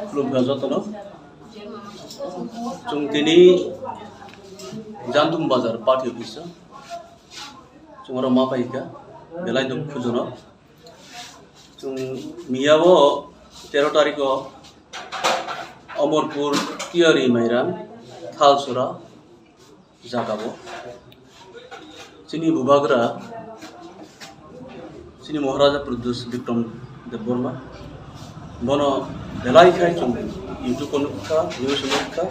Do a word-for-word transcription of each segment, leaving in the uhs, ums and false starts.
Khulumkha jotono. Chwng tini Jantum Bazar party office o chwng oro ma phaikha, belai dukhujonok. Chwng miyao tero tarikh o Omorpur Tiyari Mairang Thalsora jagao chini bubagra, chini Maharaja Pradyot Bikram Debbarma, bono belai khai chwng YouTube o nukha, news o nukha,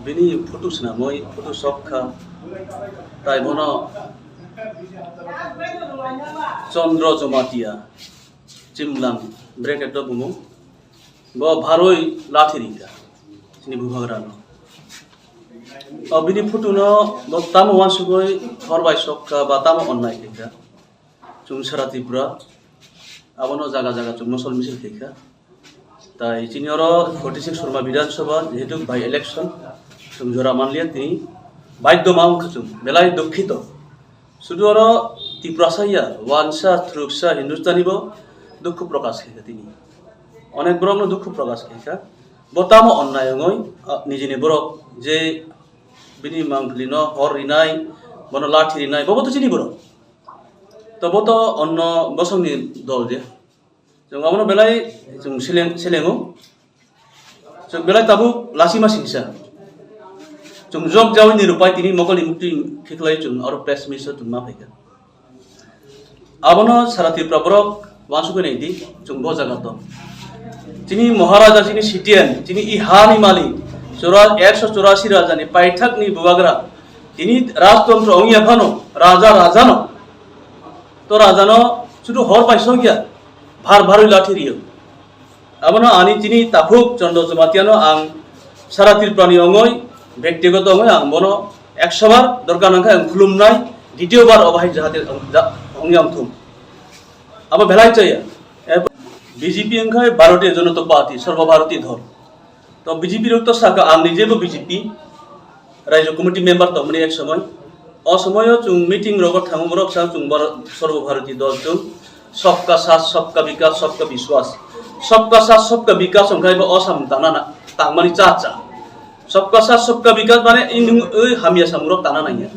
bini photo swnamwi photo sok kha, tai bono Chandra Jamatia Chimlang, bracket o bumung, bo bharwi lathi rikha chini bubagrano. O bini photo no bo tamo wansugwi hor bai sok kha ba tamo onnai khaikha. Chwng sara Tripura abono jaga jaga chwng mosol misil khaikha. Tai chini oro forty six Surma Bidhan Sabha jehetu by election chwng jora manliya tini baidhyo ma wngkha chwng belai dukhito. Sudu oro Tiprasa ya, wansa, thuruksa, Hindustani bo dukhu prokash khaikha tini. Onek borok no dukhu prokash khaikha. Bo tamo onnai wngwi, ah, nijini borok je bini mangpili no hor rinai, bono lathi rinai, bobo to chini borok. To bo to onno bosongni dol je. Chwng abono belai chwng seleng, selengo. Chwng belai tabuk lasima singsa. Chwng jok jawi ni rupai tini mokol ni mukti khiklai chwng oro press meet o chwng ma phaikha. Abono sara Tripura borok wansugwi nai di, chwng bo jaga tong. Chini Maharaja, chini C T N, chini i ha ni malik, chora-, ekso chorasi raja ni paithak ni bubagra, tini rajtontro wngya phano, raja raja no, to raja no sudu hor bai sokya, bhar bharwi lathi riyo. Abono ani chini takhuk Chandra Jamatia no ang sara Tripura ni ongoi, bektigoto ongoi ang bono ekso bar dorkar nangkha ang khulumnai, ditiyo bar obo hai jahate ang ja-, ongya wngthung. Abo belai chaya. Ebo B J P wngkha Bharatiya Janata Party, Sarva Bharatiya Dol. To B J P rok to saka ang nijebo B J P. Raijyo committee member tongmani ek somoi. O somoio chwng meeting rogo thango borok sa chwng bor-, Sarva Bharati Dol chwng Sabka Saath, Sabka Vikas, Sabka Vishwas. Sabka Saath, Sabka Vikas wngkha bo o samung tangna na, tangmani cha cha. Sabka Saath, Sabka Vikas mane i nwng oi hamya samung rok tangna nangya.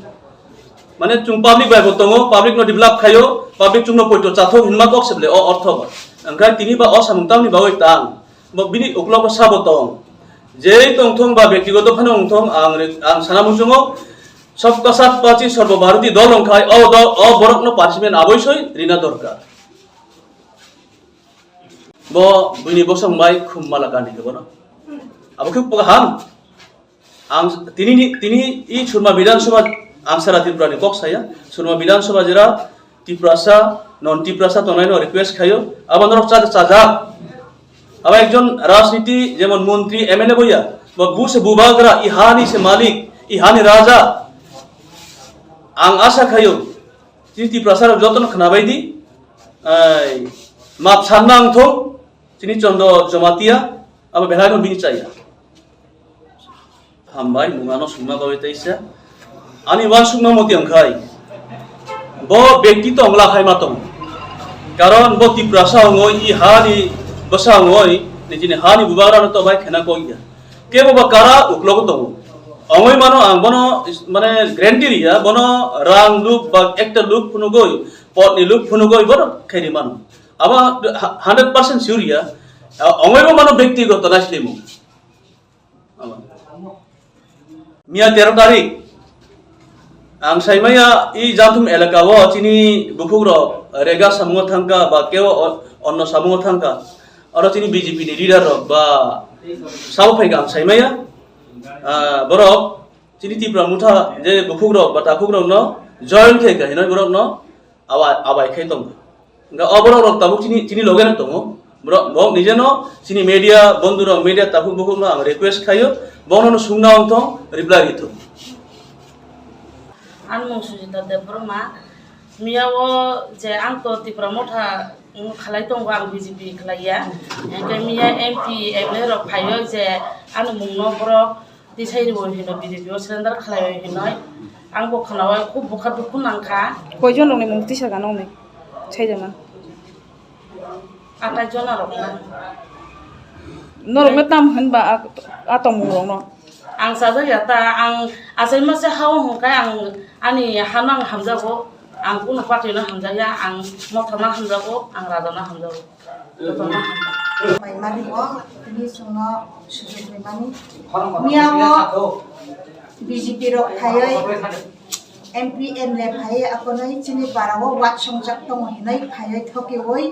Mane chwng public bai bo tongo, public no develop khaio, public chwngno poito chathok hinma kok se bwle o ortho bo. Wngkha tini ba o samung tamni bagwi tang. Bo bini uklogo sabo tong. Jei tongthong ba bektigoto phano wngthong, ang re-, ang sana muchungo Sabka Saath Pachi Sarva Bharati Dol wngkhai o dol, o borokno punishment aboisoi rina dorkar. Bo buini bosong bai khum mala kani khe bono. Abo khe kaham. Ang tini ni, tini i Surma Bidhan Sabha ang sara Tripura ni kok saya. Surma Bidhan Sabha jera Tiprasa, non Tiprasa tongnai no request khayo. Abo norok cha cha ja. Abo ekjon rajniti jemon montri, M L A boya. Ba bu se bubagra, i hani se malik, i hani raja. Ang asa khayo. Chini Tiprasa rok jotono khwnabai di. Ai, map sanna wngthong. Chini Chandra Jamatia, abo belai no bini chaya. Hambai, mungano sungma bawi taisa. Ani wansukma moti wngkhai. Bo bekti tong lakhai ma tong. Karon bo Tiprasa ongoi, i hani bwsa ongoi, nijini hani bubagra no to bai khena koi ya. Kebo ba kara uklogo tongo. Ongoi mano ang bono, mane, guarantee riya, bono rang luk ba ekta luk phunugoi, pot ni luk phunugoi bono khairi mano. Abo hundred percent sure ya. Ongoi bo mano bektigoto naislimu. Miya tero tarik ang saimaya i Jantum elaka o chini bukhuk rok rega samungo thangka ba kebo o-, onno samungo thangka. Oro chini B J P ni leader rok ba sabo phaika ang saimaya. Ah, borok chini Tipra motha je bukhuk rok ba takhuk rok no join khe ka hinoi borok no abai, abai khai tongo. Hingke o borok rok tabuk chini, chini loge no tongo. Borok, borok nije no chini media bondhu rok, media takhuk bukhuk no ang request khayo, bono no sungna wng thong, reply ri thung. Ang mung Sujita Debbarma, miya o je ang to Tipra motha, mm, khalai tongo, ang B J P khlai ya. Hingke miya M P, M L A rok phaio je ani mung no borok tisai ribo hino, B J P o surrender khlai hino. Ang bo khwnao khub bwkha dukhu nangkha. Koijon rokni mung tisa gana hwnwi saijama? Atai jona rok na. Norokno tam hwn ba a, a tongmung rokno? Ang chajak ya ta, ang achai masa hao hwn khe ang ani hano ang hamjago, ang kunu party no hamjakya, ang Motha no hamjago, ang Raja no hamjago. Bai mani o, tini chwngno sujok rimani. Miya o B J P rok phaiwi M P M L A phaiwi akonwi chini para o wak songjak tongo hinwi phaiwi thokiwi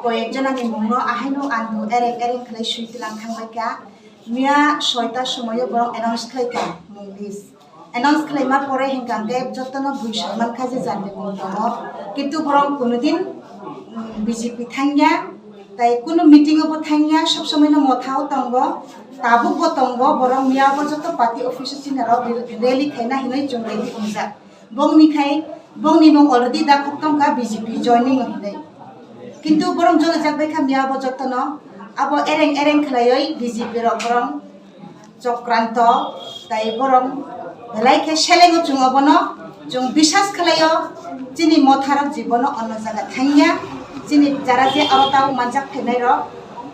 koi ek jona ni mung no ahaino ang ereng ereng khlai swi tlang thang bai kha. Miya soita somoio borok announce khlai kha mung list. Announce khlaima pore hinkha khe jotono bui soi mankha je jani mung tongo. Kintu borok kunudin, mm, B J P thangya, tai kunu meeting o bo thangya, sob somoi no Motha o tongo, tabuk bo tongo, borok miya bo joto party office o chini rok rally khaina hinwi chwng ready wngjak. Bongni khai, bongni mung already dakhok tongkha B J P joining o hinwi. Kintu borok jole jak bai kha miya bo jotono, abo ereng ereng khlaiwi B J P rok borok chokranto, tai borok belai khe selengo chwng obono, chwng bisas khlaio, chini Motharok jibono onno jaga thangya, chini jara je aro tao manjak phainai rok,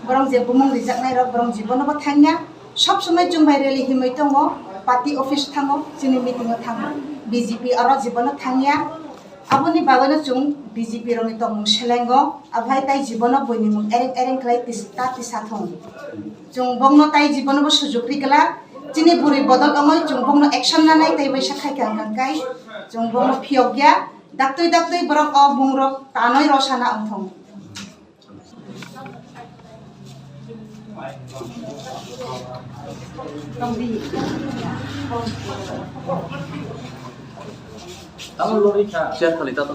borok je bumung rijaknai rok, borok jibono bo thangya, sob somoi chwng bai rally himwi tongo, party office thango, chini meeting o thango, B J P aro jibono thangya, aboni bagwino chwng B J P rokni tongmung selengo, abohai tai jibono buini mung ereng ereng khlai tis-, ta tisa thung. Chwng bongno tai jibono bo sujuk ri glak. Chini bwrwi bodol wngwi chwng bongno action nanai tei waisa khai kha hwnkha khe chwng bongno phiyokya. Daktwi daktwi borok o mungrok tanwi rw sana wngthung. Share khalai ta tong.